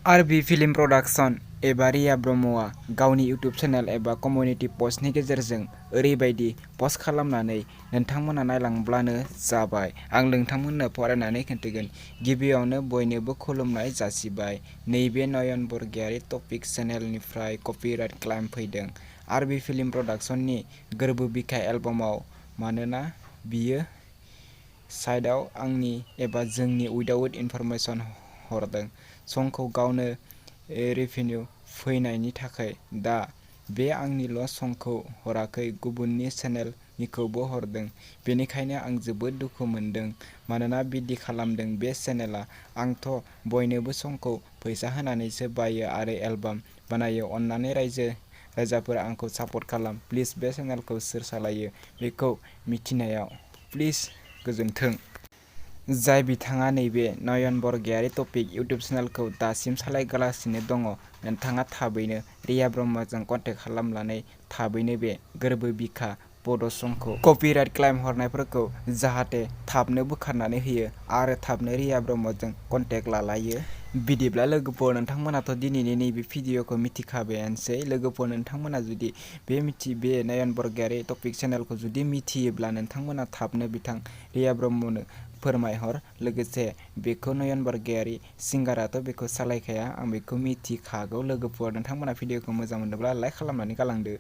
आरबि film production एबा रिया ब्रह्मआ गावनि YouTube channel एबा कमिउनिटि पस्टनि गेजेरजों ओरैबायदि पस्ट खालामनानै नोंथांमोना नायलांब्लानो जाबाय। आं नोंथांमोननो फरायनानै खिन्थागोन। गिबियावनो बयनोबो खुलुमनाय जासिबाय। नैबे नयन बरगयारी टपिक चेनेलनिफ्राय कपिराइट क्लेम फैदों आरबि फिल्म प्रडाक्शननि गोर्बो बिखा एलबामाव, मानोना बियो साइटआव आंनि एबा जोंनि उइदाउट इनफरमेसन हरदों। संखौ गावनो रेभिनिउ फैनायनि थाखाय। दा बे आंनिल' संखौ हराखै, गुबुननि चेनेलनिखौबो हरदों। बेनिखायनो आं जोबोद दुखु मोनदों, मानोना बिदि खालामदों बे चेनेलआ। आंथ' बयनोबो संखौ फैसा होनानैसो बायो आरो एलबाम बानायो। अन्नानै रायजो-राजाफोर आंखौ सापर्ट खालाम। प्लिज बे चेनेलखौ सोर सालायो बेखौ मिथिनायाव प्लिज गोजोन्थों। जाय बिथाङा नैबे नयन बरगयारी टपिक इउटिउब चेनेलखौ दासिम सालायगासिनो दङ, नोंथाङा थाबैनो रिया ब्रह्मजों कन्टेक्ट खालामनानै थाबैनो बे गोर्बो बिखा बड' संखौ कपिराइट क्लेम हरनायफोरखौ जाहाथे थाबनो बोखारनानै होयो आरो थाबनो रिया ब्रह्मजों कन्टेक्ट लालायो। बिदिब्ला लोगोफोर, नोंथांमोनाथ' दिनैनि नैबे भिडिअखौ मिथिखाबायानोसै। लोगोफोर, नोंथांमोना जुदि बे नयन बरगयारी टपिक चेनेलखौ जुदि मिथियोब्ला नोंथांमोना थाबनो बिथां रिया ब्रह्मनो फोरमायहर। लोगोसे बेखौ नयन बरगयारी सिंगाराथ' बेखौ सालायखाया, आं बेखौ मिथिखागौ। लोगोफोर, नोंथांमोना भिडिअखौ मोजां मोनोब्ला लाइक खालामनानै गालांदो।